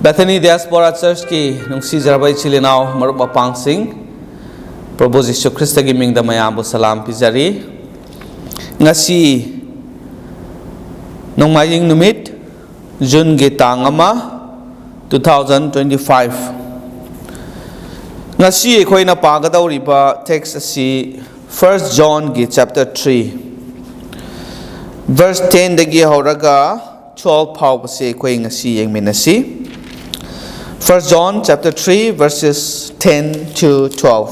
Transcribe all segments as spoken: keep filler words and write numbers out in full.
Bethany Diaspora Churchꯀꯤ ꯅꯨꯡꯁꯤꯖꯔꯕ ꯏꯆꯤꯜ ꯏꯅꯥꯎ, ꯃꯔꯨꯞ ꯃꯄꯥꯡꯁꯤꯡ, ꯄ꯭ꯔꯚꯨ ꯖꯤꯁꯨ ꯈ꯭ꯔꯤꯁꯇꯒꯤ ꯃꯤꯡꯗ ꯃꯌꯥꯝꯕꯨ ꯁꯂꯥꯝ ꯄꯤꯖꯔꯤ꯫ ꯉꯁꯤ ꯅꯣꯡꯃꯥꯏꯖꯤꯡ ꯅꯨꯃꯤꯠ, ꯖꯨꯟꯒꯤ ꯇꯥꯡ ꯑꯃ, two thousand twenty-five꯫ ꯉꯁꯤ ꯑꯩꯈꯣꯏꯅ ꯄꯥꯒꯗꯧꯔꯤꯕ text ꯑꯁꯤ First Johnꯒꯤ chapter three, verse tenꯗꯒꯤ ꯍꯧꯔꯒ twelve ꯐꯥꯎꯕꯁꯦ ꯑꯩꯈꯣꯏ ꯉꯁꯤ ꯌꯦꯡꯃꯤꯟꯅꯁꯤ꯫ First John chapter three, verses ten to twelve꯫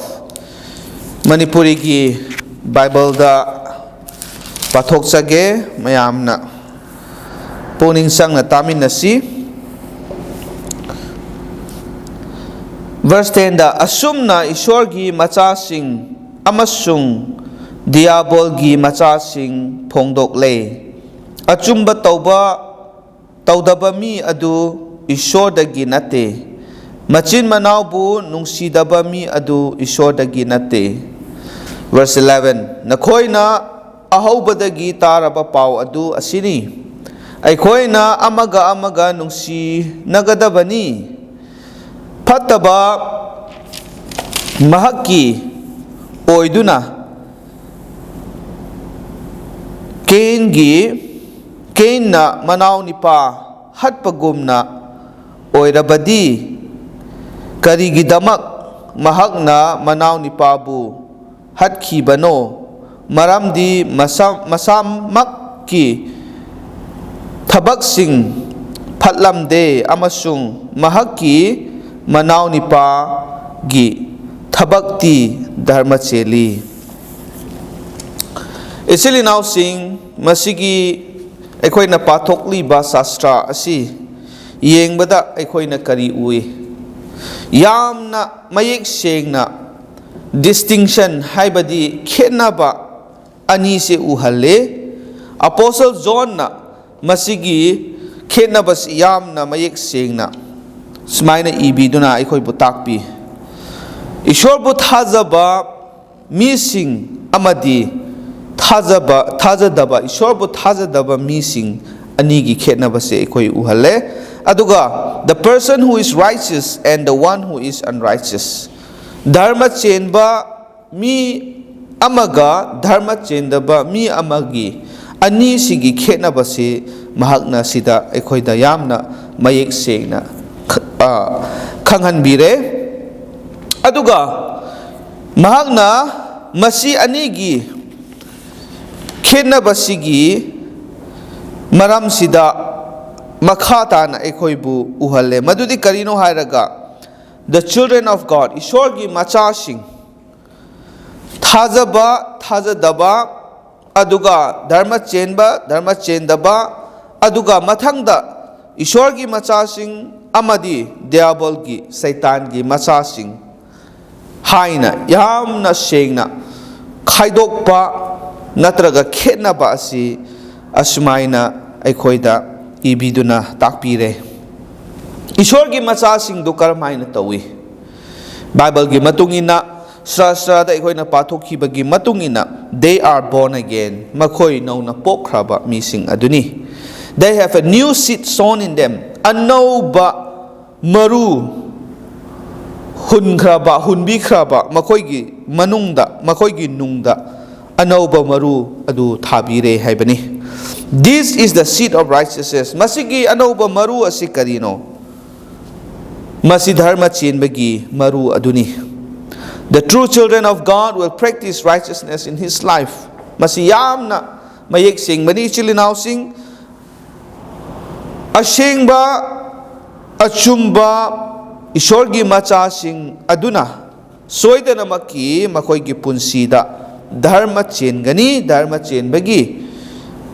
ꯃꯅꯤꯄꯨꯔꯤꯒꯤ ꯕꯥꯏꯕꯜꯗ ꯄꯥꯊꯣꯛꯆꯒꯦ, ꯃꯌꯥꯝꯅ ꯄꯨꯛꯅꯤꯡ ꯆꯪꯅ ꯇꯥꯃꯤꯟꯅꯁꯤ꯫ Verse tenꯗ, "ꯑꯁꯨꯝꯅ ꯏꯁꯣꯔꯒꯤ ꯃꯆꯥꯁꯤꯡ ꯑꯃꯁꯨꯡ ꯗꯤꯌꯥꯕꯣꯜꯒꯤ ꯃꯆꯥꯁꯤꯡ ꯐꯣꯡꯗꯣꯛꯂꯦ꯫ ꯑꯆꯨꯝꯕ ꯇꯧꯕ, ꯇꯧꯗꯕ ꯃꯤ ꯑꯗꯨ ꯏꯁꯣꯔꯗꯒꯤ ꯅꯠꯇꯦ꯫ ꯃꯆꯤꯟ ꯃꯅꯥꯎꯕꯨ ꯅꯨꯡꯁꯤꯗꯕ ꯃꯤ ꯑꯗꯨ ꯏꯁꯣꯔꯗꯒꯤ ꯅꯠꯇꯦ꯫" Verse eleven, "ꯅꯈꯣꯏꯅ ꯑꯍꯧꯕꯗꯒꯤ ꯇꯥꯔꯕ ꯄꯥꯎ ꯑꯗꯨ ꯑꯁꯤꯅꯤ, ꯑꯩꯈꯣꯏꯅ ꯑꯃꯒ ꯑꯃꯒ ꯅꯨꯡꯁꯤꯅꯒꯗꯕꯅꯤ꯫ ꯐꯠꯇꯕ ꯃꯍꯥꯛꯀꯤ ꯑꯣꯏꯗꯨꯅ ꯀꯦꯟꯒꯤ, ꯀꯦꯟꯅ ꯃꯅꯥꯎꯅꯤꯄꯥ ꯍꯥꯠꯄꯒꯨꯝꯅ ꯑꯣꯏꯔꯕꯗꯤ, ꯀꯔꯤꯒꯤꯗꯃꯛ ꯃꯍꯥꯛꯅ ꯃꯅꯥꯎꯅꯤꯄꯥꯕꯨ ꯍꯥꯠꯈꯤꯕꯅꯣ? ꯃꯔꯝꯗꯤ ꯃꯁꯥ-, ꯃꯁꯥꯃꯛꯀꯤ ꯊꯕꯛꯁꯤꯡ ꯐꯠꯂꯝꯗꯦ ꯑꯃꯁꯨꯡ ꯃꯍꯥꯛꯀꯤ ꯃꯅꯥꯎꯅꯤꯄꯥꯒꯤ ꯊꯕꯛꯇꯤ ꯙꯔꯃ ꯆꯦꯜꯂꯤ꯫" ꯏꯆꯤꯜ ꯏꯅꯥꯎꯁꯤꯡ, ꯃꯁꯤꯒꯤ ꯑꯩꯈꯣꯏꯅ ꯄꯥꯊꯣꯛꯂꯤꯕ ꯁꯥꯁꯇ꯭ꯔ ꯑꯁꯤ ꯌꯦꯡꯕꯗ ꯑꯩꯈꯣꯏꯅ ꯀꯔꯤ ꯎꯏ? ꯌꯥꯝꯅ ꯃꯌꯦꯛ ꯁꯦꯡꯅ distinction, ꯍꯥꯏꯕꯗꯤ ꯈꯦꯠꯅꯕ ꯑꯅꯤꯁꯦ ꯎꯍꯜꯂꯦ꯫ ꯑꯄꯣꯁꯜ ꯖꯣꯟꯅ ꯃꯁꯤꯒꯤ ꯈꯦꯠꯅꯕꯁꯤ ꯌꯥꯝꯅ ꯃꯌꯦꯛ ꯁꯦꯡꯅ ꯁꯨꯃꯥꯏꯅ ꯏꯕꯤꯗꯨꯅ ꯑꯩꯈꯣꯏꯕꯨ ꯇꯥꯛꯄꯤ꯫ ꯏꯁꯣꯔꯕꯨ ꯊꯥꯖꯕ ꯃꯤꯁꯤꯡ ꯑꯃꯗꯤ ꯊꯥꯖꯕ, ꯊꯥꯖꯗꯕ, ꯏꯁꯣꯔꯕꯨ ꯊꯥꯖꯗꯕ ꯃꯤꯁꯤꯡ ꯑꯅꯤꯒꯤ ꯈꯦꯠꯅꯕꯁꯦ ꯑꯩꯈꯣꯏ ꯎꯍꯜꯂꯦ꯫ ꯑꯗꯨꯒ, "The person who is righteous and the one who is unrighteous." ꯙꯔꯃ ꯆꯦꯟꯕ ꯃꯤ ꯑꯃꯒ ꯙꯔꯃ ꯆꯦꯟꯗꯕ ꯃꯤ ꯑꯃꯒꯤ, ꯑꯅꯤꯁꯤꯒꯤ ꯈꯦꯠꯅꯕꯁꯤ ꯃꯍꯥꯛꯅ ꯁꯤꯗ ꯑꯩꯈꯣꯏꯗ ꯌꯥꯝꯅ ꯃꯌꯦꯛ ꯁꯦꯡꯅ ꯈ-, ꯑ, ꯈꯪꯍꯟꯕꯤꯔꯦ꯫ ꯑꯗꯨꯒ ꯃꯍꯥꯛꯅ ꯃꯁꯤ ꯑꯅꯤꯒꯤ ꯈꯦꯠꯅꯕꯁꯤꯒꯤ ꯃꯔꯝꯁꯤꯗ ꯃꯈꯥ ꯇꯥꯅ ꯑꯩꯈꯣꯏꯕꯨ ꯎꯍꯜꯂꯦ꯫ ꯃꯗꯨꯗꯤ ꯀꯔꯤꯅꯣ ꯍꯥꯏꯔꯒ, "The children of God", ꯏꯁꯣꯔꯒꯤ ꯃꯆꯥꯁꯤꯡ, ꯊꯥꯖꯕ, ꯊꯥꯖꯗꯕ, ꯑꯗꯨꯒ ꯙꯔꯃ ꯆꯦꯟꯕ, ꯙꯔꯃ ꯆꯦꯟꯗꯕ, ꯑꯗꯨꯒ ꯃꯊꯪꯗ ꯏꯁꯣꯔꯒꯤ ꯃꯆꯥꯁꯤꯡ ꯑꯃꯗꯤ ꯗꯤꯌꯥꯕꯣꯜꯒꯤ, ꯁꯩꯇꯥꯟꯒꯤ ꯃꯆꯥꯁꯤꯡ ꯍꯥꯏꯅ ꯌꯥꯝꯅ ꯁꯦꯡꯅ ꯈꯥꯏꯗꯣꯛꯄ ꯅꯠꯇ꯭ꯔꯒ ꯈꯦꯠꯅꯕ ꯑꯁꯤ ꯑꯁꯨꯃꯥꯏꯅ ꯑꯩꯈꯣꯏꯗ ꯏꯕꯤꯗꯨꯅ ꯇꯥꯛꯄꯤꯔꯦ꯫ ꯏꯁꯣꯔꯒꯤ ꯃꯆꯥꯁꯤꯡꯗꯨ ꯀꯔꯝꯍꯥꯏꯅ ꯇꯧꯏ? ꯕꯥꯏꯕꯜꯒꯤ ꯃꯇꯨꯡ ꯏꯟꯅ, ꯁ꯭ꯔꯥ ꯁ꯭ꯔꯥꯗ ꯑꯩꯈꯣꯏꯅ ꯄꯥꯊꯣꯛꯈꯤꯕꯒꯤ ꯃꯇꯨꯡ ꯏꯟꯅ, "They are born again", ꯃꯈꯣꯏ ꯅꯧꯅ ꯄꯣꯛꯈ꯭ꯔꯕ ꯃꯤꯁꯤꯡ ꯑꯗꯨꯅꯤ꯫ "They have a new seed sown in them", ꯑꯅꯧꯕ ꯃꯔꯨ ꯍꯨꯟꯈ꯭ꯔꯕ, ꯍꯨꯟꯕꯤꯈ꯭ꯔꯕ, ꯃꯈꯣꯏꯒꯤ ꯃꯅꯨꯡꯗ, ꯃꯈꯣꯏꯒꯤ ꯅꯨꯡꯗ ꯑꯅꯧꯕ ꯃꯔꯨ ꯑꯗꯨ ꯊꯥꯕꯤꯔꯦ ꯍꯥꯏꯕꯅꯤ꯫ "This is the seed of righteousness", ꯃꯁꯤꯒꯤ ꯑꯅꯧꯕ ꯃꯔꯨ ꯑꯁꯤ ꯀꯔꯤꯅꯣ? ꯃꯁꯤ ꯙꯔꯃ ꯆꯦꯟꯕꯒꯤ ꯃꯔꯨ ꯑꯗꯨꯅꯤ꯫ "The true children of God will practice righteousness in his life", ꯃꯁꯤ ꯌꯥꯝꯅ ꯃꯌꯦꯛ ꯁꯦꯡꯕꯅꯤ, ꯏꯆꯤꯜ ꯏꯅꯥꯎꯁꯤꯡ꯫ ꯑꯁꯦꯡꯕ, ꯑꯆꯨꯝꯕ ꯏꯁꯣꯔꯒꯤ ꯃꯆꯥꯁꯤꯡ ꯑꯗꯨꯅ ꯁꯣꯏꯗꯅꯃꯛꯀꯤ ꯃꯈꯣꯏꯒꯤ ꯄꯨꯟꯁꯤꯗ ꯙꯔꯃ ꯆꯦꯟꯒꯅꯤ, ꯙꯔꯃ ꯆꯦꯟꯕꯒꯤ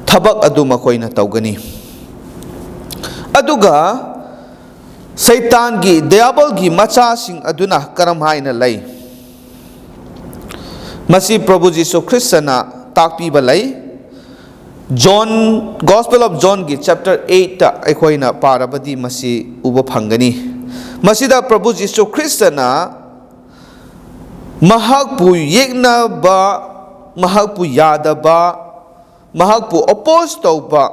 ꯊꯕꯛ ꯑꯗꯨ ꯃꯈꯣꯏꯅ ꯇꯧꯒꯅꯤ꯫ ꯑꯗꯨꯒ ꯁꯩꯇꯥꯟꯒꯤ, ꯗꯤꯌꯥꯕꯜꯒꯤ ꯃꯆꯥꯁꯤꯡ ꯑꯗꯨꯅ ꯀꯔꯝ ꯍꯥꯏꯅ ꯂꯩ? ꯃꯁꯤ ꯄ꯭ꯔꯚꯨ ꯖꯤꯁꯨ ꯈ꯭ꯔꯤꯁꯇꯅ ꯇꯥꯛꯄꯤꯕ ꯂꯩ꯫ ꯖꯣꯟ, Gospel of Johnꯒꯤ chapter eightꯇ ꯑꯩꯈꯣꯏꯅ ꯄꯥꯔꯕꯗꯤ ꯃꯁꯤ ꯎꯕ ꯐꯪꯒꯅꯤ꯫ ꯃꯁꯤꯗ ꯄ꯭ꯔꯚꯨ ꯖꯤꯁꯨ ꯈ꯭ꯔꯤꯁꯇꯅ ꯃꯍꯥꯛꯄꯨ ꯌꯦꯛꯅꯕ, ꯃꯍꯥꯛꯄꯨ ꯌꯥꯗꯕ, ꯃꯍꯥꯛꯄꯨ oppose ꯇꯧꯕ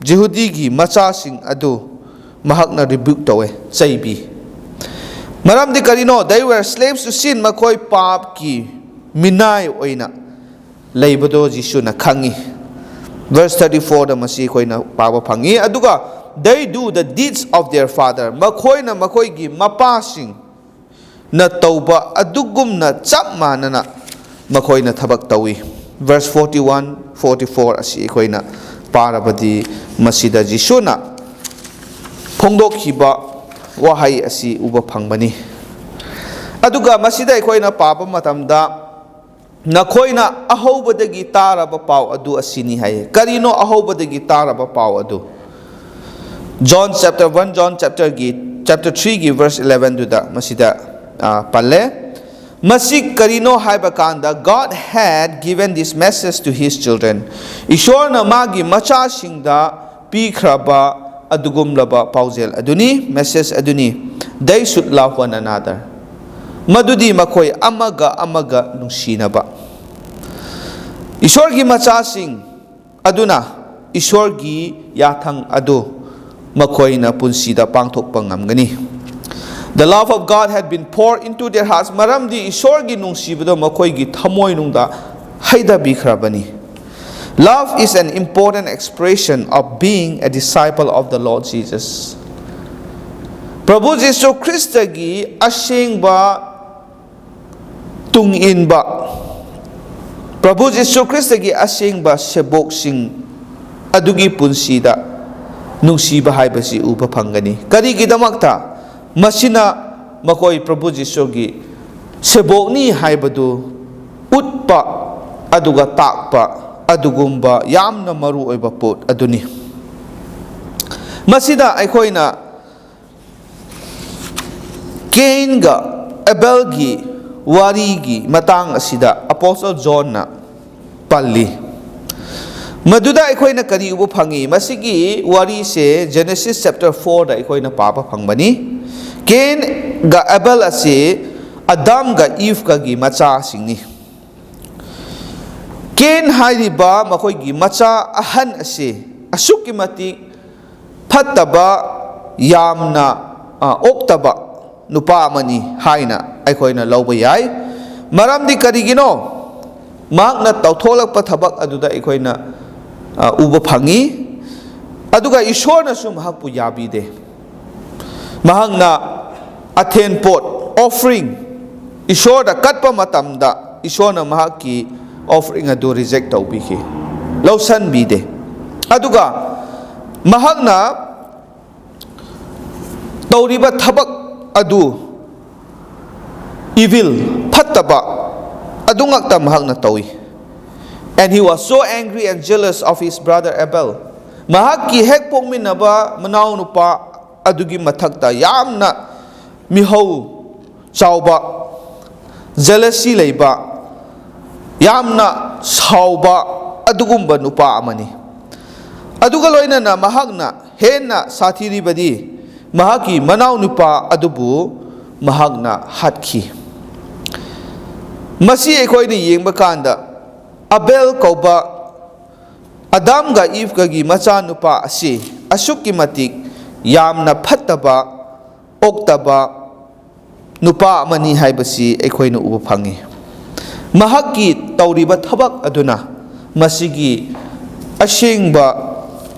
ꯖꯤꯍꯨꯗꯤꯒꯤ ꯃꯆꯥꯁꯤꯡ ꯑꯗꯨ ꯃꯍꯥꯛꯅ rebuke ꯇꯧꯋꯦ, ꯆꯩꯕꯤ꯫ ꯃꯔꯝꯗꯤ ꯀꯔꯤꯅꯣ? They were slaves to sin. ꯃꯈꯣꯏ ꯄꯥꯞꯀꯤ ꯃꯤꯅꯥꯏ ꯑꯣꯏꯅ ꯂꯩꯕꯗꯣ ꯖꯤꯁꯨꯅ ꯈꯪꯉꯤ꯫ Verse thirty fourꯗ ꯃꯁꯤ ꯑꯩꯈꯣꯏꯅ ꯄꯥꯕ ꯐꯪꯉꯤ꯫ ꯑꯗꯨꯒ, "They do the deeds of their father." ꯃꯈꯣꯏꯅ ꯃꯈꯣꯏꯒꯤ ꯃꯄꯥꯁꯤꯡꯅ ꯇꯧꯕ ꯑꯗꯨꯒꯨꯝꯅ ꯆꯞ ꯃꯥꯟꯅꯅ ꯃꯈꯣꯏꯅ ꯊꯕꯛ ꯇꯧꯏ꯫ Verse forty one, forty four ꯑꯁꯤ ꯑꯩꯈꯣꯏꯅ ꯄꯥꯔꯕꯗꯤ, ꯃꯁꯤꯗ ꯖꯤꯁꯨꯅ ꯐꯣꯡꯗꯣꯛꯈꯤꯕ ꯋꯥꯍꯩ ꯑꯁꯤ ꯎꯕ ꯐꯪꯕꯅꯤ꯫ ꯑꯗꯨꯒ ꯃꯁꯤꯗ ꯑꯩꯈꯣꯏꯅ ꯄꯥꯕ ꯃꯇꯝꯗ, "ꯅꯈꯣꯏꯅ ꯑꯍꯧꯕꯗꯒꯤ ꯇꯥꯔꯕ ꯄꯥꯎ ꯑꯗꯨ ꯑꯁꯤꯅꯤ" ꯍꯥꯏꯌꯦ꯫ ꯀꯔꯤꯅꯣ ꯑꯍꯧꯕꯗꯒꯤ ꯇꯥꯔꯕ ꯄꯥꯎ ꯑꯗꯨ? John chapter one, John chapterꯒꯤ, chapter threeꯒꯤ verse elevenꯗꯨꯗ ꯃꯁꯤꯗ, ꯑ, ꯄꯜꯂꯦ꯫ ꯃꯁꯤ ꯀꯔꯤꯅꯣ ꯍꯥꯏꯕ ꯀꯥꯟꯗ, "God had given this message to his children." ꯏꯁꯣꯔꯅ ꯃꯥꯒꯤ ꯃꯆꯥꯁꯤꯡꯗ ꯄꯤꯈ꯭ꯔꯕ ꯑꯗꯨꯒꯨꯝꯂꯕ ꯄꯥꯎꯖꯦꯜ ꯑꯗꯨꯅꯤ, message ꯑꯗꯨꯅꯤ, "They should love one another." ꯃꯗꯨꯗꯤ ꯃꯈꯣꯏ ꯑꯃꯒ ꯑꯃꯒ ꯅꯨꯡꯁꯤꯅꯕ꯫ ꯏꯁꯣꯔꯒꯤ ꯃꯆꯥꯁꯤꯡ ꯑꯗꯨꯅ ꯏꯁꯣꯔꯒꯤ ꯌꯥꯊꯪ ꯑꯗꯨ ꯃꯈꯣꯏꯅ ꯄꯨꯟꯁꯤꯗ ꯄꯥꯡꯊꯣꯛꯄ ꯉꯝꯒꯅꯤ꯫ "The love of God had been poured into their hearts." ꯃꯔꯝꯗꯤ ꯏꯁꯣꯔꯒꯤ ꯅꯨꯡꯁꯤꯕꯗꯣ ꯃꯈꯣꯏꯒꯤ ꯊꯃꯣꯏꯅꯨꯡꯗ ꯍꯩꯊꯕꯤꯈ꯭ꯔꯕꯅꯤ꯫ Love is an important expression of being a disciple of the Lord Jesus. ꯄ꯭ꯔꯚꯨ ꯖꯤꯁꯨ ꯈ꯭ꯔꯤꯁꯇꯒꯤ ꯑꯁꯦꯡꯕ ꯇꯨꯡ ꯏꯟꯕ, ꯄ꯭ꯔꯚꯨ ꯖꯤꯁꯨ ꯈ꯭ꯔꯤꯁꯇꯒꯤ ꯑꯁꯦꯡꯕ ꯁꯦꯕꯣꯛꯁꯤꯡ ꯑꯗꯨꯒꯤ ꯄꯨꯟꯁꯤꯗ ꯅꯨꯡꯁꯤꯕ ꯍꯥꯏꯕꯁꯤ ꯎꯕ ꯐꯪꯒꯅꯤ꯫ ꯀꯔꯤꯒꯤꯗꯃꯛꯇ? ꯃꯁꯤꯅ ꯃꯈꯣꯏ ꯄ꯭ꯔꯚꯨ ꯖꯤꯁꯨꯒꯤ ꯁꯦꯕꯣꯛꯅꯤ ꯍꯥꯏꯕꯗꯨ ꯎꯠꯄ ꯑꯗꯨꯒ ꯇꯥꯛꯄ ꯑꯗꯨꯒꯨꯝꯕ ꯌꯥꯝꯅ ꯃꯔꯨ ꯑꯣꯏꯕ ꯄꯣꯠ ꯑꯗꯨꯅꯤ꯫ ꯃꯁꯤꯗ ꯑꯩꯈꯣꯏꯅ ꯀꯦꯟꯒ ꯑꯦꯕꯦꯜꯒꯤ ꯋꯥꯔꯤꯒꯤ ꯃꯇꯥꯡ ꯑꯁꯤꯗ ꯑꯄꯣꯁꯇꯜ ꯖꯣꯟꯅ ꯄꯜꯂꯤ꯫ ꯃꯗꯨꯗ ꯑꯩꯈꯣꯏꯅ ꯀꯔꯤ ꯎꯕ ꯐꯪꯉꯤ? ꯃꯁꯤꯒꯤ ꯋꯥꯔꯤꯁꯦ Genesis chapter fourꯗ ꯑꯩꯈꯣꯏꯅ ꯄꯥꯕ ꯐꯪꯕꯅꯤ꯫ ꯀꯦꯟꯒ ꯑꯦꯕꯦꯜ ꯑꯁꯤ ꯑꯗꯥꯝꯒ ꯏꯚꯀꯒꯤ ꯃꯆꯥꯁꯤꯡꯅꯤ꯫ ꯀꯦꯟ ꯍꯥꯏꯔꯤꯕ ꯃꯈꯣꯏꯒꯤ ꯃꯆꯥ ꯑꯍꯟ ꯑꯁꯤ ꯑꯁꯨꯛꯀꯤ ꯃꯇꯤꯛ ꯐꯠꯇꯕ ꯌꯥꯝꯅ ꯑ, ꯑꯣꯛꯇꯕ ꯅꯨꯄꯥ ꯑꯃꯅꯤ ꯍꯥꯏꯅ ꯑꯩꯈꯣꯏꯅ ꯂꯧꯕ ꯌꯥꯏ꯫ ꯃꯔꯝꯗꯤ ꯀꯔꯤꯒꯤꯅꯣ? ꯃꯍꯥꯛꯅ ꯇꯧꯊꯣꯛꯂꯛꯄ ꯊꯕꯛ ꯑꯗꯨꯗ ꯑꯩꯈꯣꯏꯅ ꯑ, ꯎꯕ ꯐꯪꯉꯤ꯫ ꯑꯗꯨꯒ ꯏꯁꯣꯔꯅꯁꯨ ꯃꯍꯥꯛꯄꯨ ꯌꯥꯕꯤꯗꯦ꯫ ꯃꯍꯥꯛꯅ ꯑꯊꯦꯟ ꯄꯣꯠ, offering, ꯏꯁꯣꯔꯗ ꯀꯠꯄ ꯃꯇꯝꯗ ꯏꯁꯣꯔꯅ ꯃꯍꯥꯛꯀꯤ offering ꯑꯗꯨ reject ꯇꯧꯕꯤꯈꯤ, ꯂꯧꯁꯟꯕꯤꯗꯦ꯫ ꯑꯗꯨꯒ ꯃꯍꯥꯛꯅ ꯇꯧꯔꯤꯕ ꯊꯕꯛ ꯑꯗꯨ evil, ꯐꯠꯇꯕ ꯑꯗꯨ ꯉꯥꯛꯇ ꯃꯍꯥꯛꯅ ꯇꯧꯏ꯫ And he was so angry and jealous of his brother Abel. ꯃꯍꯥꯛꯀꯤ ꯍꯦꯛ ꯄꯣꯛꯃꯤꯟꯅꯕ ꯃꯅꯥꯎꯅꯨꯄꯥ ꯑꯗꯨꯒꯤ ꯃꯊꯛꯇ ꯌꯥꯝꯅ ꯃꯤꯍꯧ ꯆꯥꯎꯕ, jealousy ꯂꯩꯕ, ꯌꯥꯝꯅ ꯁꯥꯎꯕ ꯑꯗꯨꯒꯨꯝꯕ ꯅꯨꯄꯥ ꯑꯃꯅꯤ꯫ ꯑꯗꯨꯒ ꯂꯣꯏꯅꯅ ꯃꯍꯥꯛꯅ ꯍꯦꯟꯅ ꯁꯥꯊꯤꯔꯤꯕꯗꯤ ꯃꯍꯥꯛꯀꯤ ꯃꯅꯥꯎꯅꯨꯄꯥ ꯑꯗꯨꯕꯨ ꯃꯍꯥꯛꯅ ꯍꯥꯠꯈꯤ꯫ ꯃꯁꯤ ꯑꯩꯈꯣꯏꯅ ꯌꯦꯡꯕ ꯀꯥꯟꯗ ꯑꯕꯦꯜ ꯀꯧꯕ ꯑꯗꯥꯝꯒ ꯏꯚꯀꯒꯤ ꯃꯆꯥꯅꯨꯄꯥ ꯑꯁꯤ ꯑꯁꯨꯛꯀꯤ ꯃꯇꯤꯛ ꯌꯥꯝꯅ ꯐꯠꯇꯕ, ꯑꯣꯛꯇꯕ ꯅꯨꯄꯥ ꯑꯃꯅꯤ ꯍꯥꯏꯕꯁꯤ ꯑꯩꯈꯣꯏꯅ ꯎꯕ ꯐꯪꯉꯤ꯫ ꯃꯍꯥꯛꯀꯤ ꯇꯧꯔꯤꯕ ꯊꯕꯛ ꯑꯗꯨꯅ ꯃꯁꯤꯒꯤ ꯑꯁꯦꯡꯕ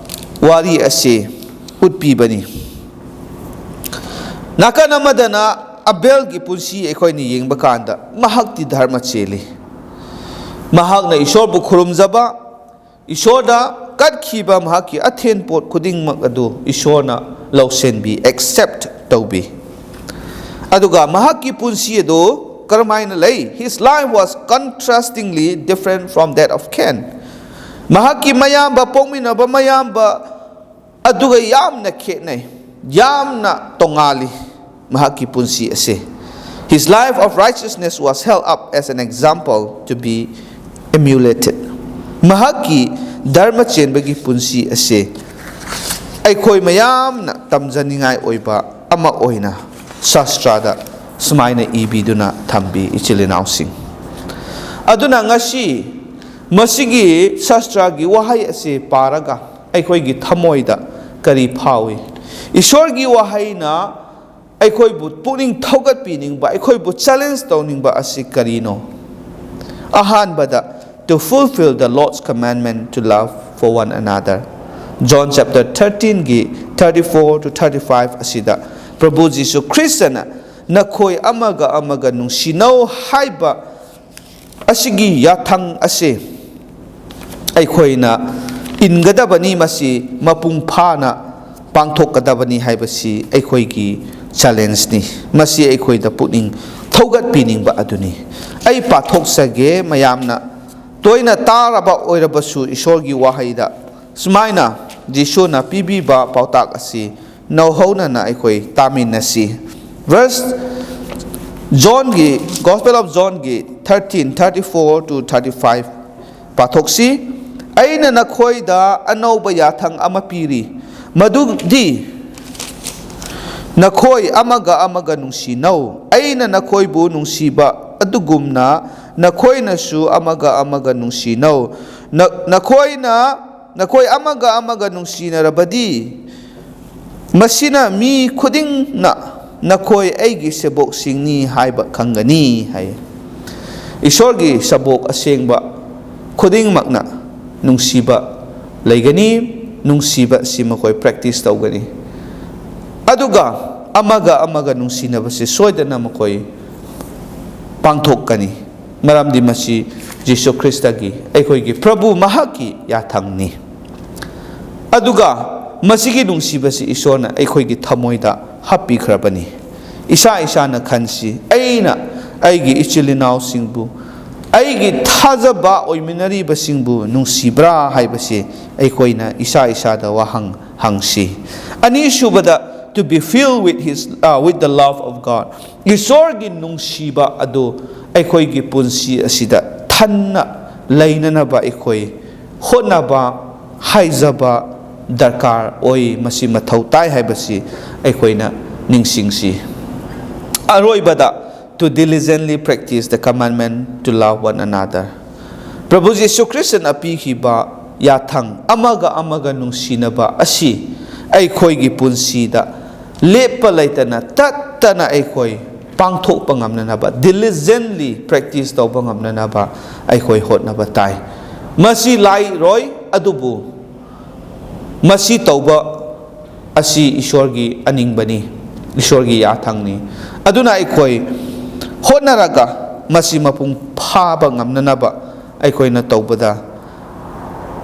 ꯋꯥꯔꯤ ꯑꯁꯤ ꯎꯠꯄꯤꯕꯅꯤ꯫ ꯅꯥꯀꯟ ꯑꯃꯗꯅ ꯑꯕꯦꯜꯒꯤ ꯄꯨꯟꯁꯤ ꯑꯩꯈꯣꯏꯅ ꯌꯦꯡꯕ ꯀꯥꯟꯗ ꯃꯍꯥꯛꯇꯤ ꯙꯔꯃ ꯆꯦꯜꯂꯤ꯫ ꯃꯍꯥꯛꯅ ꯏꯁꯣꯔꯕꯨ ꯈꯨꯔꯨꯝꯖꯕ, ꯏꯁꯣꯔꯗ ꯀꯠꯈꯤꯕ ꯃꯍꯥꯛꯀꯤ ꯑꯊꯦꯟ ꯄꯣꯠ ꯈꯨꯗꯤꯡꯃꯛ ꯑꯗꯨ ꯏꯁꯣꯔꯅ ꯂꯧꯁꯤꯟꯕꯤ, accept ꯇꯧꯕꯤ꯫ ꯑꯗꯨꯒ ꯃꯍꯥꯛꯀꯤ ꯄꯨꯟꯁꯤ ꯑꯗꯨ ꯀꯔꯝꯍꯥꯏꯅ ꯂꯩ? His life was contrastingly different from that of Cain. ꯃꯍꯥꯛꯀꯤ ꯃꯌꯥꯝꯕ, ꯄꯣꯛꯃꯤꯟꯅꯕ ꯃꯌꯥꯝꯕ ꯑꯗꯨꯒ ꯌꯥꯝꯅ ꯈꯦꯠꯅꯩ, ꯌꯥꯝꯅ ꯇꯣꯉꯥꯜꯂꯤ꯫ ꯃꯍꯥꯛꯀꯤ ꯄꯨꯟꯁꯤ ꯑꯁꯤ, his life of righteousness was held up as an example to be emulated. ꯃꯍꯥꯛꯀꯤ ꯙꯔꯃ ꯆꯦꯟꯕꯒꯤ ꯄꯨꯟꯁꯤ ꯑꯁꯤ ꯑꯩꯈꯣꯏ ꯃꯌꯥꯝꯅ ꯇꯝꯖꯅꯤꯡꯉꯥꯏ ꯑꯣꯏꯕ ꯑꯃ ꯑꯣꯏꯅ ꯁꯥꯁꯇ꯭ꯔꯥꯗ ꯁꯨꯃꯥꯏꯅ ꯏꯕꯤꯗꯨꯅ ꯊꯝꯕꯤ, ꯏꯆꯤꯜ ꯏꯅꯥꯎꯁꯤꯡ꯫ ꯑꯗꯨꯅ ꯉꯁꯤ ꯃꯁꯤꯒꯤ ꯁꯥꯁꯇ꯭ꯔꯥꯒꯤ ꯋꯥꯍꯩ ꯑꯁꯤ ꯄꯥꯔꯒ ꯑꯩꯈꯣꯏꯒꯤ ꯊꯃꯣꯏꯗ ꯀꯔꯤ ꯐꯥꯎꯏ? ꯏꯁꯣꯔꯒꯤ ꯋꯥꯍꯩꯅ ꯑꯩꯈꯣꯏꯕꯨ ꯄꯨꯛꯅꯤꯡ ꯊꯧꯒꯠꯄꯤꯅꯤꯡꯕ, ꯑꯩꯈꯣꯏꯕꯨ ꯆꯦꯂꯦꯟꯖ ꯇꯧꯅꯤꯡꯕ ꯑꯁꯤ ꯀꯔꯤꯅꯣ? ꯑꯍꯥꯟꯕꯗ, to fulfill the Lord's commandment to love for one another. John chapter thirteen ꯒꯤ thirty four to thirty five ꯑꯁꯤꯗ ꯄ꯭ꯔꯚꯨ ꯖꯤꯁꯨ ꯈ꯭ꯔꯤꯁꯇꯅ "ꯅꯈꯣꯏ ꯑꯃꯒ ꯑꯃꯒ ꯅꯨꯡꯁꯤꯅꯧ" ꯍꯥꯏꯕ ꯑꯁꯤꯒꯤ ꯌꯥꯊꯪ ꯑꯁꯤ ꯑꯩꯈꯣꯏꯅ ꯏꯟꯒꯗꯕꯅꯤ, ꯃꯁꯤ ꯃꯄꯨꯡ ꯐꯥꯅ ꯄꯥꯡꯊꯣꯛꯀꯗꯕꯅꯤ ꯍꯥꯏꯕꯁꯤ ꯑꯩꯈꯣꯏꯒꯤ ꯆꯦꯂꯦꯟꯖꯅꯤ꯫ ꯃꯁꯤ ꯑꯩꯈꯣꯏꯗ ꯄꯨꯛꯅꯤꯡ ꯊꯧꯒꯠꯄꯤꯅꯤꯡꯕ ꯑꯗꯨꯅꯤ꯫ ꯑꯩ ꯄꯥꯊꯣꯛꯆꯒꯦ, ꯃꯌꯥꯝꯅ ꯇꯣꯏꯅ ꯇꯥꯔꯕ ꯑꯣꯏꯔꯕꯁꯨ, ꯏꯁꯣꯔꯒꯤ ꯋꯥꯍꯩꯗ ꯁꯨꯃꯥꯏꯅ ꯖꯤꯁꯨꯅ ꯄꯤꯕꯤꯕ ꯄꯥꯎꯇꯥꯛ ꯑꯁꯤ ꯅꯧꯍꯧꯅꯅ ꯑꯩꯈꯣꯏ ꯇꯥꯃꯤꯟꯅꯁꯤ꯫ ꯚꯔꯁ, ꯖꯣꯟꯒꯤ, Gospel of Johnꯒꯤ thirteen thirty four to thirty five ꯄꯥꯊꯣꯛꯁꯤ꯫ "ꯑꯩꯅ ꯅꯈꯣꯏꯗ ꯑꯅꯧꯕ ꯌꯥꯊꯪ ꯑꯃ ꯄꯤꯔꯤ, ꯃꯗꯨꯗꯤ ꯅꯈꯣꯏ ꯑꯃꯒ ꯑꯃꯒ ꯅꯨꯡꯁꯤꯅꯧ꯫ ꯑꯩꯅ ꯅꯈꯣꯏꯕꯨ ꯅꯨꯡꯁꯤꯕ ꯑꯗꯨꯒꯨꯝꯅ ꯅꯈꯣꯏꯅꯁꯨ ꯑꯃꯒ ꯑꯃꯒ ꯅꯨꯡꯁꯤꯅꯧ꯫ ꯅ-, ꯅꯈꯣꯏꯅ, ꯅꯈꯣꯏ ꯑꯃꯒ ꯑꯃꯒ ꯅꯨꯡꯁꯤꯅꯔꯕꯗꯤ, ꯃꯁꯤꯅ ꯃꯤ ꯈꯨꯗꯤꯡꯅ ꯅꯈꯣꯏ ꯑꯩꯒꯤ ꯁꯦꯕꯣꯛꯁꯤꯡꯅꯤ ꯍꯥꯏꯕ ꯈꯪꯒꯅꯤ" ꯍꯥꯏ꯫ ꯏꯁꯣꯔꯒꯤ ꯁꯦꯕꯣꯛ ꯑꯁꯦꯡꯕ ꯈꯨꯗꯤꯡꯃꯛꯅ ꯅꯨꯡꯁꯤꯕ ꯂꯩꯒꯅꯤ, ꯅꯨꯡꯁꯤꯕ ꯑꯁꯤ ꯃꯈꯣꯏ ꯄ꯭ꯔꯦꯛꯇꯤꯁ ꯇꯧꯒꯅꯤ꯫ ꯑꯗꯨꯒ ꯑꯃꯒ ꯑꯃꯒ ꯅꯨꯡꯁꯤꯅꯕꯁꯤ ꯁꯣꯏꯗꯅ ꯃꯈꯣꯏ ꯄꯥꯡꯊꯣꯛꯀꯅꯤ, ꯃꯔꯝꯗꯤ ꯃꯁꯤ ꯖꯤꯁꯨ ꯈ꯭ꯔꯤꯁꯇꯒꯤ, ꯑꯩꯈꯣꯏꯒꯤ ꯄ꯭ꯔꯚꯨ ꯃꯍꯥꯛꯀꯤ ꯌꯥꯊꯪꯅꯤ꯫ ꯑꯗꯨꯒ ꯃꯁꯤꯒꯤ ꯅꯨꯡꯁꯤꯕꯁꯤ ꯏꯁꯣꯔꯅ ꯑꯩꯈꯣꯏꯒꯤ ꯊꯃꯣꯏꯗ ꯍꯥꯞꯄꯤꯈ꯭ꯔꯕꯅꯤ꯫ ꯏꯁꯥ ꯏꯁꯥꯅ ꯈꯟꯁꯤ, ꯑꯩꯅ ꯑꯩꯒꯤ ꯏꯆꯤꯜ ꯏꯅꯥꯎꯁꯤꯡꯕꯨ, ꯑꯩꯒꯤ ꯊꯥꯖꯕ ꯑꯣꯏꯃꯤꯟꯅꯔꯤꯕꯁꯤꯡꯕꯨ ꯅꯨꯡꯁꯤꯕ꯭ꯔꯥ ꯍꯥꯏꯕꯁꯤ ꯑꯩꯈꯣꯏꯅ ꯏꯁꯥ ꯏꯁꯥꯗ ꯋꯥꯍꯪ ꯍꯪꯁꯤ꯫ ꯑꯅꯤꯁꯨꯕꯗ, to be filled with his, uh, with the love of God. ꯏꯁꯣꯔꯒꯤ ꯅꯨꯡꯁꯤꯕ ꯑꯗꯨ ꯑꯩꯈꯣꯏꯒꯤ ꯄꯨꯟꯁꯤ ꯑꯁꯤꯗ ꯊꯟꯅ ꯂꯩꯅꯅꯕ ꯑꯩꯈꯣꯏ ꯍꯣꯠꯅꯕ, ꯍꯥꯏꯖꯕ ꯗꯔꯀꯥꯔ ꯑꯣꯏ, ꯃꯁꯤ ꯃꯊꯧ ꯇꯥꯏ ꯍꯥꯏꯕꯁꯤ ꯑꯩꯈꯣꯏꯅ ꯅꯤꯡꯁꯤꯡꯁꯤ꯫ ꯑꯔꯣꯏꯕꯗ, to diligently practice the commandment to love one another. ꯄ꯭ꯔꯚꯨ ꯖꯤꯁꯨ ꯈ꯭ꯔꯤꯁꯇꯅ ꯄꯤꯈꯤꯕ ꯌꯥꯊꯪ, ꯑꯃꯒ ꯑꯃꯒ ꯅꯨꯡꯁꯤꯅꯕ ꯑꯁꯤ ꯑꯩꯈꯣꯏꯒꯤ ꯄꯨꯟꯁꯤꯗ ꯂꯦꯞꯄ ꯂꯩꯇꯅ ꯇꯠꯇꯅ ꯑꯩꯈꯣꯏ ꯄꯥꯡꯊꯣꯛꯄ ꯉꯝꯅꯅꯕ, diligently practice ꯇꯧꯕ ꯉꯝꯅꯅꯕ ꯑꯩꯈꯣꯏ ꯍꯣꯠꯅꯕ ꯇꯥꯏ꯫ ꯃꯁꯤ ꯂꯥꯏꯔꯣꯏ, ꯑꯗꯨꯕꯨ ꯃꯁꯤ ꯇꯧꯕ ꯑꯁꯤ ꯏꯁꯣꯔꯒꯤ ꯑꯅꯤꯡꯕꯅꯤ, ꯏꯁꯣꯔꯒꯤ ꯌꯥꯊꯪꯅꯤ꯫ ꯑꯗꯨꯅ ꯑꯩꯈꯣꯏ ꯍꯣꯠꯅꯔꯒ ꯃꯁꯤ ꯃꯄꯨꯡ ꯐꯥꯕ ꯉꯝꯅꯅꯕ ꯑꯩꯈꯣꯏꯅ ꯇꯧꯕꯗ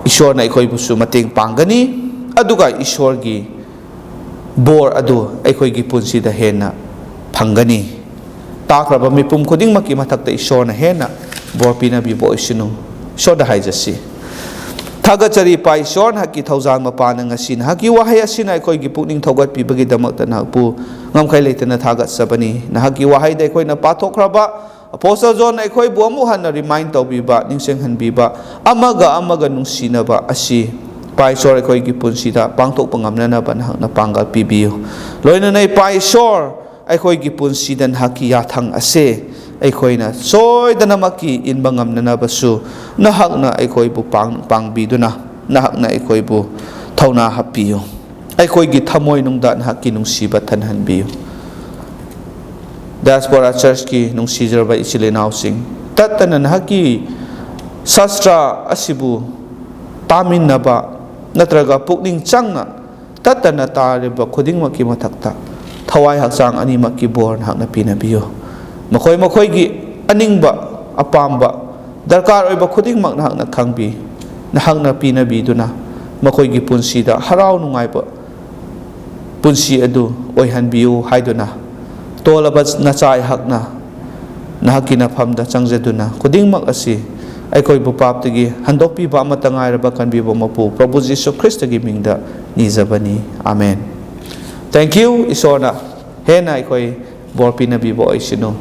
ꯏꯁꯣꯔꯅ ꯑꯩꯈꯣꯏꯕꯨꯁꯨ ꯃꯇꯦꯡ ꯄꯥꯡꯒꯅꯤ, ꯑꯗꯨꯒ ꯏꯁꯣꯔꯒꯤ ꯕꯣꯔ ꯑꯗꯨ ꯑꯩꯈꯣꯏꯒꯤ ꯄꯨꯟꯁꯤꯗ ꯍꯦꯟꯅ ꯐꯪꯒꯅꯤ꯫ ꯇꯥꯈ꯭ꯔꯕ ꯃꯤꯄꯨꯝ ꯈꯨꯗꯤꯡꯃꯛꯀꯤ ꯃꯊꯛꯇ ꯏꯁꯣꯔꯅ ꯍꯦꯟꯅ ꯕꯣꯔ ꯄꯤꯅꯕꯤꯕ ꯑꯣꯏꯁꯅꯨ꯫ ꯏꯁꯣꯔꯗ ꯍꯥꯏꯖꯁꯤ꯫ ꯊꯥꯒꯠꯆꯔꯤ ꯏꯄꯥ ꯏꯁꯣꯔ, ꯅꯍꯥꯛꯀꯤ ꯊꯧꯖꯥꯜ ꯃꯄꯥꯅ ꯉꯁꯤ ꯅꯍꯥꯛꯀꯤ ꯋꯥꯍꯩ ꯑꯁꯤꯅ ꯑꯩꯈꯣꯏꯒꯤ ꯄꯨꯛꯅꯤꯡ ꯊꯧꯒꯠꯄꯤꯕꯒꯤꯗꯃꯛꯇ ꯅꯍꯥꯛꯄꯨ ꯉꯝꯈꯩ ꯂꯩꯇꯅ ꯊꯥꯒꯠꯆꯕꯅꯤ꯫ ꯅꯍꯥꯛꯀꯤ ꯋꯥꯍꯩꯗ ꯑꯩꯈꯣꯏꯅ ꯄꯥꯊꯣꯛꯈ꯭ꯔꯕ ꯑꯄꯣꯁꯇꯜ ꯖꯣꯟꯅ ꯑꯩꯈꯣꯏꯕꯨ ꯑꯃꯨꯛ ꯍꯟꯅ remind ꯇꯧꯕꯤꯕ, ꯅꯤꯡꯁꯤꯡꯍꯟꯕꯤꯕ, ꯑꯃꯒ ꯑꯃꯒ ꯅꯨꯡꯁꯤꯅꯕ ꯑꯁꯤ ꯏꯄꯥ ꯏꯁꯣꯔ ꯑꯩꯈꯣꯏꯒꯤ ꯄꯨꯟꯁꯤꯗ ꯄꯥꯡꯊꯣꯛꯄ ꯉꯝꯅꯅꯕ ꯅꯍꯥꯛꯅ ꯄꯥꯡꯒꯜ ꯄꯤꯕꯤꯌꯨ꯫ ꯂꯣꯏꯅꯅ ꯏꯄꯥ ꯏꯁꯣꯔ, ꯑꯩꯈꯣꯏꯒꯤ ꯄꯨꯟꯁꯤꯗ ꯅꯍꯥꯛꯀꯤ ꯌꯥꯊꯪ ꯑꯁꯦ ꯑꯩꯈꯣꯏꯅ ꯁꯣꯏꯗꯅꯃꯛꯀꯤ ꯏꯟꯕ ꯉꯝꯅꯅꯕꯁꯨ ꯅꯍꯥꯛꯅ ꯑꯩꯈꯣꯏꯕꯨ ꯄꯥꯡ-, ꯄꯥꯡꯕꯤꯗꯨꯅ ꯅꯍꯥꯛꯅ ꯑꯩꯈꯣꯏꯕꯨ ꯊꯧꯅꯥ ꯍꯥꯞꯄꯤꯌꯨ꯫ ꯑꯩꯈꯣꯏꯒꯤ ꯊꯃꯣꯏꯅꯨꯡꯗ ꯅꯍꯥꯛꯀꯤ ꯅꯨꯡꯁꯤꯕ ꯊꯟꯍꯟꯕꯤꯌꯨ꯫ Diaspora Churchꯀꯤ ꯅꯨꯡꯁꯤꯖꯔꯕ ꯏꯆꯤꯜ ꯏꯅꯥꯎꯁꯤꯡ, ꯇꯠꯇꯅ ꯅꯍꯥꯛꯀꯤ ꯁꯥꯁꯇ꯭ꯔ ꯑꯁꯤꯕꯨ ꯇꯥꯃꯤꯟꯅꯕ ꯅꯠꯇ꯭ꯔꯒ ꯄꯨꯛꯅꯤꯡ ꯆꯪꯅ ꯇꯠꯇꯅ ꯇꯥꯔꯤꯕ ꯈꯨꯗꯤꯡꯃꯛꯀꯤ ꯃꯊꯛꯇ ꯊꯋꯥꯏ ꯍꯛꯆꯥꯡ ꯑꯅꯤꯃꯛꯀꯤ ꯕꯣꯔ ꯅꯍꯥꯛꯅ ꯄꯤꯅꯕꯤꯌꯨ꯫ ꯃꯈꯣꯏ ꯃꯈꯣꯏꯒꯤ ꯑꯅꯤꯡꯕ, ꯑꯄꯥꯝꯕ, ꯗꯔꯀꯥꯔ ꯑꯣꯏꯕ ꯈꯨꯗꯤꯡꯃꯛ ꯅꯍꯥꯛꯅ ꯈꯪꯕꯤ, ꯅꯍꯥꯛꯅ ꯄꯤꯅꯕꯤꯗꯨꯅ ꯃꯈꯣꯏꯒꯤ ꯄꯨꯟꯁꯤꯗ ꯍꯔꯥꯎ ꯅꯨꯡꯉꯥꯏꯕ ꯄꯨꯟꯁꯤ ꯑꯗꯨ ꯑꯣꯏꯍꯟꯕꯤꯌꯨ ꯍꯥꯏꯗꯨꯅ, ꯇꯣꯜꯂꯕ ꯅꯆꯥ ꯑꯩꯍꯥꯛꯅ ꯅꯍꯥꯛꯀꯤ ꯅꯐꯝꯗ ꯆꯪꯖꯗꯨꯅ ꯈꯨꯗꯤꯡꯃꯛ ꯑꯁꯤ ꯑꯩꯈꯣꯏꯕꯨ ꯄꯥꯞꯇꯒꯤ ꯍꯟꯗꯣꯛꯄꯤꯕ ꯑꯃꯠꯇ ꯉꯥꯏꯔꯕ ꯀꯟꯕꯤꯕ ꯃꯄꯨ ꯄ꯭ꯔꯚꯨ ꯖꯤꯁꯨ ꯈ꯭ꯔꯤꯁꯇꯒꯤ ꯃꯤꯡꯗ ꯅꯤꯖꯕꯅꯤ꯫ ꯑꯥꯃꯦꯟ꯫ Thank you꯫ ꯏꯁꯣꯔꯅ ꯍꯦꯟꯅ ꯑꯩꯈꯣꯏ ꯕꯣꯔ ꯄꯤꯅꯕꯤꯕ ꯑꯣꯏꯁꯅꯨ꯫